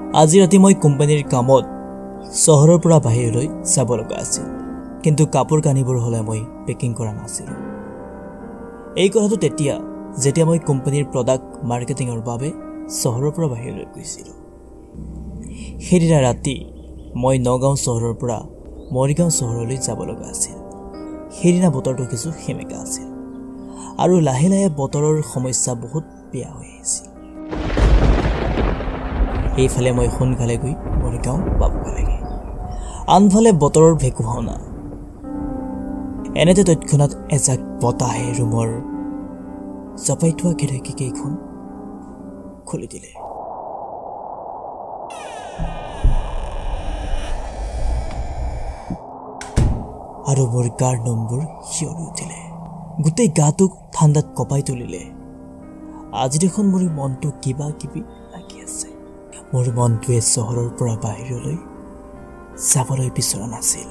আজি ৰাতি মই কোম্পানীৰ কামত চহৰৰ পৰা বাহিৰলৈ যাব লগা আছিল, কিন্তু কাপোৰ কানিবোৰ হ'লে মই পেকিং কৰা নাছিলোঁ। এই কথাটো তেতিয়া, যেতিয়া মই কোম্পানীৰ প্ৰডাক্ট মাৰ্কেটিঙৰ বাবে চহৰৰ পৰা বাহিৰলৈ গৈছিলোঁ। সেইদিনা ৰাতি মই নগাঁও চহৰৰ পৰা মৰিগাঁও চহৰলৈ যাব লগা আছিল। সেইদিনা বতৰটো কিছু সেমেকা আছিল আৰু লাহে লাহে বতৰৰ সমস্যা বহুত বেয়া হৈ আহিছিল। এইফালে মই সোনকালে গৈ মৰিগাঁও পাব লাগে, আনফালে বতৰৰ ভেকু ভাওনা। এনেতে তৎক্ষণাত এজাক বতাহে ৰুমৰ জপাই থোৱা খিৰিকীকেইখন খুলি দিলে আৰু মোৰ গাৰ নোমবোৰ শিয়ৰি উঠিলে। গোটেই গাটোক ঠাণ্ডাত কঁপাই তুলিলে। আজি দেখোন মোৰ মনটো কিবা কিবি লাগি আছে। মোৰ মনটোৱে চহৰৰ পৰা বাহিৰলৈ যাবলৈ বিচৰা নাছিল।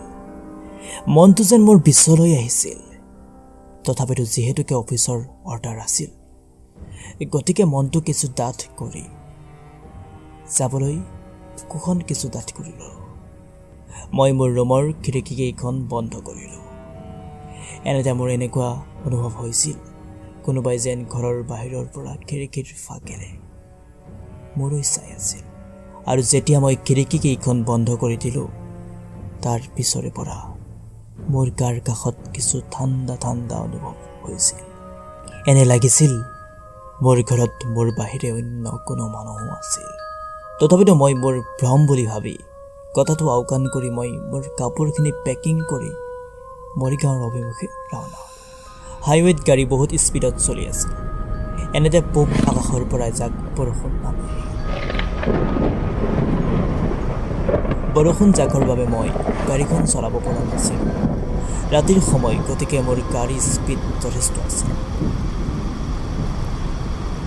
মনটো যেন মোৰ পিছলৈ আহিছিল। তথাপিতো যিহেতুকে অফিচৰ অৰ্ডাৰ আছিল, গতিকে মনটো কিছু ডাঠ কৰি যাবলৈ বুকুখন কিছু ডাঠ কৰিলোঁ। মই মোৰ ৰুমৰ খিৰিকীকেইখন বন্ধ কৰিলোঁ। এনেতে মোৰ এনেকুৱা অনুভৱ হৈছিল, কোনোবাই যেন ঘৰৰ বাহিৰৰ পৰা খিৰিকীৰ ফাঁকেৰে মোলৈ চাই আছিল। আৰু যেতিয়া মই খিৰিকীকেইখন বন্ধ কৰি দিলোঁ, তাৰ পিছৰে পৰা মোৰ গাৰ কাষত কিছু ঠাণ্ডা ঠাণ্ডা অনুভৱ হৈছিল। এনে লাগিছিল মোৰ ঘৰত মোৰ বাহিৰে অন্য কোনো মানুহো আছিল। তথাপিতো মই মোৰ ভ্ৰম বুলি ভাবি কথাটো আওকাণ কৰি মই মোৰ কাপোৰখিনি পেকিং কৰি মৰিগাঁৱৰ অভিমুখে ৰাওনা হ'লোঁ। হাইৱেত গাড়ী বহুত স্পীডত চলি আছিল। এনেতে পূব আকাশৰ পৰা এজাক বৰষুণ নামি আহিল। বৰষুণ জাকৰ বাবে মই গাড়ীখন চলাব পৰা নাছিলোঁ। ৰাতিৰ সময়, গতিকে মোৰ গাড়ীৰ স্পীড যথেষ্ট আছিল।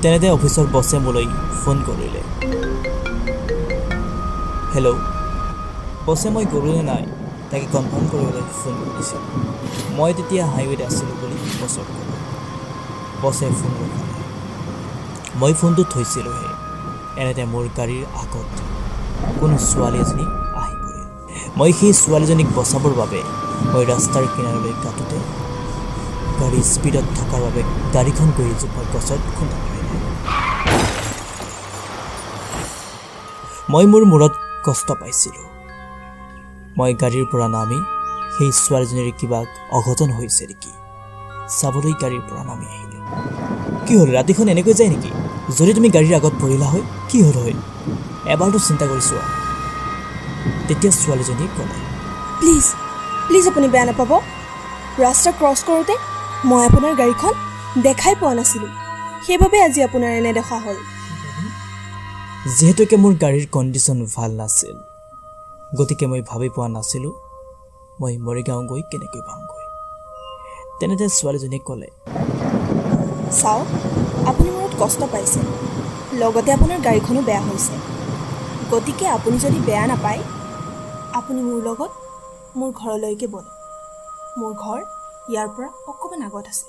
তেনেতে অফিচৰ বছে মোলৈ ফোন কৰিলে। হেল্ল' বছে, মই গ'লোঁ নে নাই তাকে কনফাৰ্ম কৰিবলৈ ফোন কৰিছিল। মই তেতিয়া হাইৱেত আছিলোঁ বুলি বছক ক'লোঁ। বছে ফোন লগালে। মই ফোনটো থৈছিলোঁহে, এনেতে মোৰ গাড়ীৰ আগত কোনো ছোৱালী এজনী আহি পৰিল। মই সেই ছোৱালীজনীক বচাবৰ বাবে মই ৰাস্তাৰ কিনাৰলৈ কাটোতে গাড়ী স্পীডত থকাৰ বাবে গাড়ীখন গৈ এজোপা গছত খুন্দা মাৰিলে। মই মোৰ মূৰত কষ্ট পাইছিলোঁ। মই গাড়ীৰ পৰা নামি সেই ছোৱালীজনীৰ কিবা অঘটন হৈছে নেকি চাবলৈ গাড়ীৰ পৰা নামি আহিলোঁ। কি হ'ল, ৰাতিখন এনেকৈ যায় নেকি? যদি তুমি গাড়ীৰ আগত পৰিলা হয়, কি হ'ল হয়, এবাৰতো চিন্তা কৰি চোৱা। তেতিয়া ছোৱালীজনীয়ে ক'লে, প্লিজ প্লিজ, আপুনি বেয়া নাপাব। ৰাস্তা ক্ৰছ কৰোঁতে মই আপোনাৰ গাড়ীখন দেখাই পোৱা নাছিলোঁ, সেইবাবে আজি আপোনাৰ এনে দেখা হ'ল। যিহেতুকে মোৰ গাড়ীৰ কণ্ডিশ্যন ভাল নাছিল, গতিকে মই ভাবি পোৱা নাছিলোঁ মই মৰিগাঁও গৈ কেনেকৈ পামগৈ। তেনেতে ছোৱালীজনীয়ে ক'লে, চাওক, আপুনি মূৰত কষ্ট পাইছে, লগতে আপোনাৰ গাড়ীখনো বেয়া হৈছে। গতিকে আপুনি যদি বেয়া নাপায়, আপুনি মোৰ লগত মোৰ ঘৰলৈকে ব'লক। মোৰ ঘৰ ইয়াৰ পৰা অকণমান আগত আছে।